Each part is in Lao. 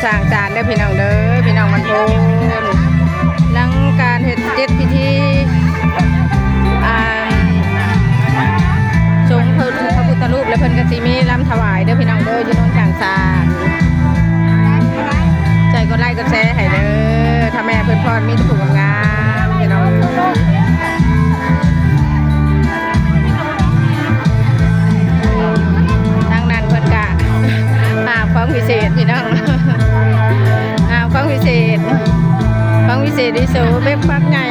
ສ້າງສານເດີພີ່ນ້ອງເດີ ພີ່ນ້ອງບ້ານໂພນ. ຫຼັງການເຮັດເຈັດພິທີ ອ່າ ຊົງພະ ພະພຸດທະຮູບ ແລ້ວເພິ່ນກໍຊິມີລຳຖວາຍເດີພີ່ນ້ອງເດີ ຢູ່ໂນນຊ້າງສານ. ໃສ່ກົດໄລ້ກົດແຊໃຫ້ເດີ ຖ້າແມ່ເພິ່ນພອນມີແຕ່ຜູ້ງາມໆ ພີ່ນ້ອງ. ທາງນັ້ນເພິ່ນກະຫາບຂອງວິເສດພີ່ນ້ອງ ຫາບຂອງວິເສດ ຂອງວິເສດ ອີ່ໂສເບັກປັກໃຫຍ່.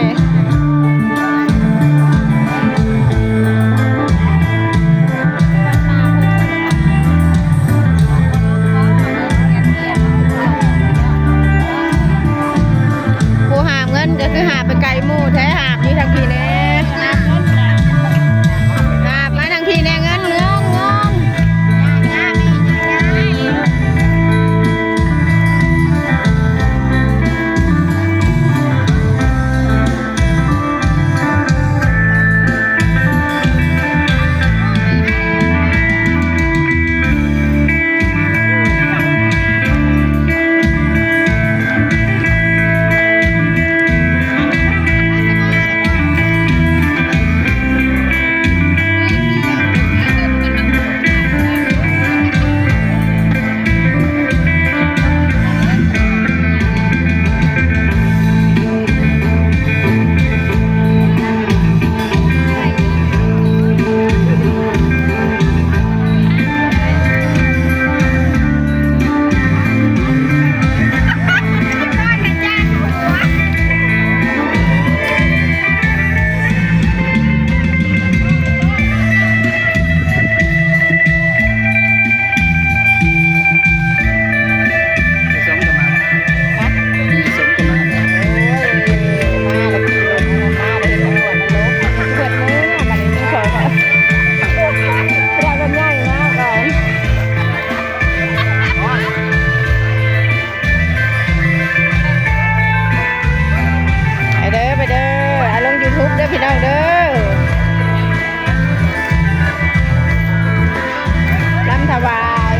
ຜູ້ຫາບເງິນກໍຄືຫາບໄປໄກໝູ່ແທ້ ຫາບຢູ່ທາງພີ້ແດ່ ຫາບມາທາງພີ້ແດ່ ເງິນ ເງິນ ເງິນ. ໄປເດີ ໄປເດີ ເອົາລົງຢູທູບເດີພີ່ນ້ອງເດີ. ລຳຖວາຍ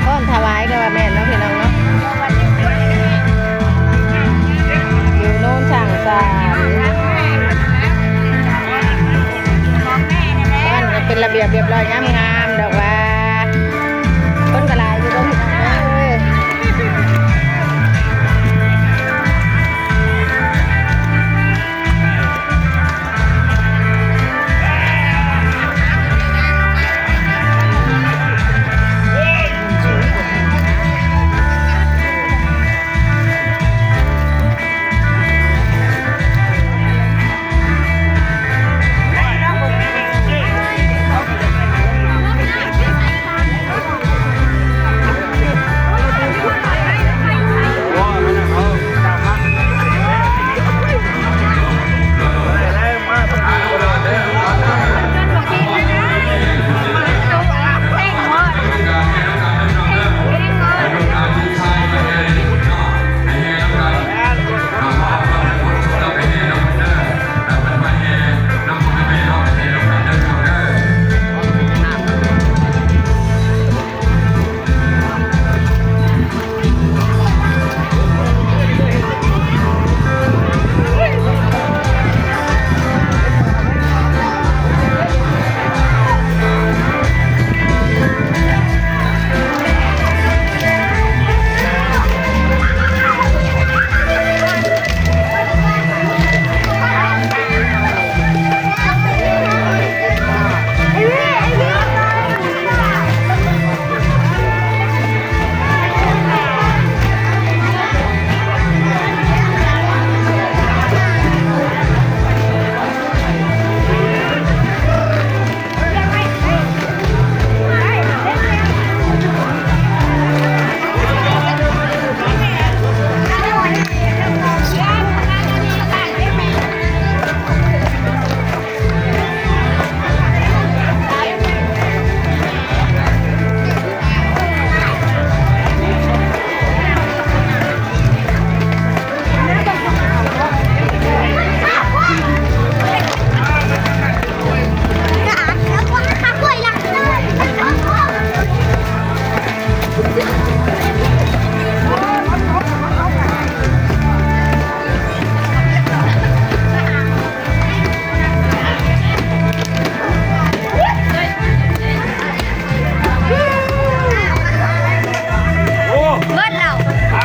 ຟ້ອນຖວາຍກໍວ່າແມ່ນເນາະ ພີ່ນ້ອງເນາະ ຢູ່ໂນນຊ້າງສານ. ບ້ານກໍເປັນລະບຽບລຽບຮ້ອຍງາມໆ ດອກວ່າ ຄົນກໍຫຼາຍຢູ່ເດີພີ່ນ້ອງເອີຍ.